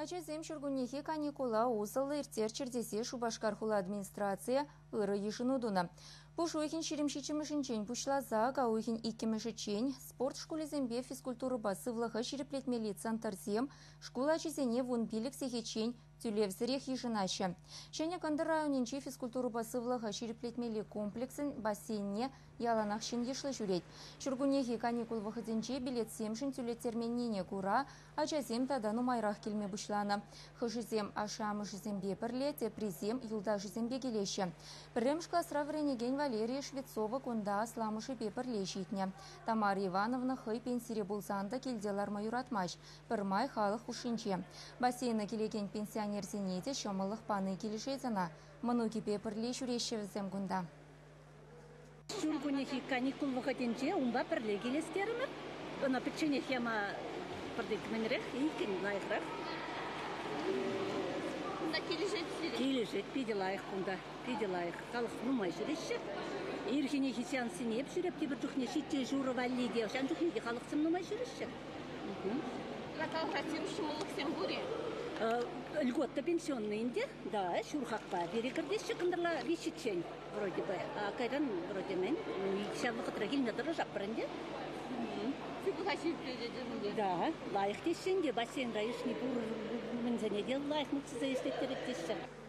Ачасем ҫуркуннехи каникула усӑллӑ ирттерччӗр тесе Шупашкар хула администрацийӗ ырӑ йышӑну тунӑ. Пуш уйӑхӗн 27-мӗшӗнчен пуҫласа ака уйӑхӗн 2-мӗшӗччен спорт шкулӗсемпе физкультурӑпа сывлӑха ҫирӗплетмелли центрсем шкул ачисене 15 сехетчен тӳлевсӗрех йышӑнаҫҫӗ. Ҫӗнӗ Кӑнтӑр районӗнчи физкультурӑпа сывлӑха ҫирӗплетмелли комплексӗн бассейнне яланах ҫын йышлӑ ҫӳрет. Ҫуркуннехи каникул вӑхӑтӗнче билетсемшӗн тӳлеттерменнине кура ачасем тата нумайрах килме пуҫланӑ. Хӑшӗсем ашшӗ-амӑшӗсемпе пӗрле, теприсем юлташӗсемпе килеҫҫӗ. Пӗрремӗш класра вӗренекен Валерия Швецова кунта асламӑшӗпе пӗрле ҫитнӗ. Тамара Ивановна хӑй пенсире пулсан та килте ларма юратмасть, пӗрмай халӑх хушшинче. Бассейна килекен пенсионерсене те ҫӑмӑллӑх пани килӗшет ӑна. Мӑнукӗпе пӗрле ҫӳреҫҫӗ вӗсем кунта. Ҫуркуннехи каникул вӑхӑтӗнче унпа пӗрле килес терӗмӗр. Ӑна пӗчченех яма пӗртек мӗнрех, иккӗн лайӑхрах. Кунта килӗшет сире? Килӗшет, питӗ лайӑх кунта, питӗ лайӑх. Халӑх нумай ҫӳреҫҫӗ. Ирхинехи сеанссене эп ҫӳреп тепӗр чухне ҫиччӗ ҫурӑ валли те, ҫавӑн чухне те халӑхсем нумай ҫӳреҫҫӗ. Калаҫсем ҫӑмӑллӑхсем пур-и? Льгота пенсионный ӗнтӗ, да, ҫур хакпа пире кӗртеҫҫӗ кӑнтӑрла виҫҫӗччен. Вроде бы, а кайран вроде мӗн, ҫав вӑхӑтра килме тӑрӑшатпӑр ӗнтӗ. Сывлӑха ҫирӗплететӗр ӗнтӗ. Да, лайӑх теҫҫӗ ӗнтӗ, бассейнра ишни пур мӗнсене те лайӑх муччаса ӗҫлеттерет теҫҫӗ.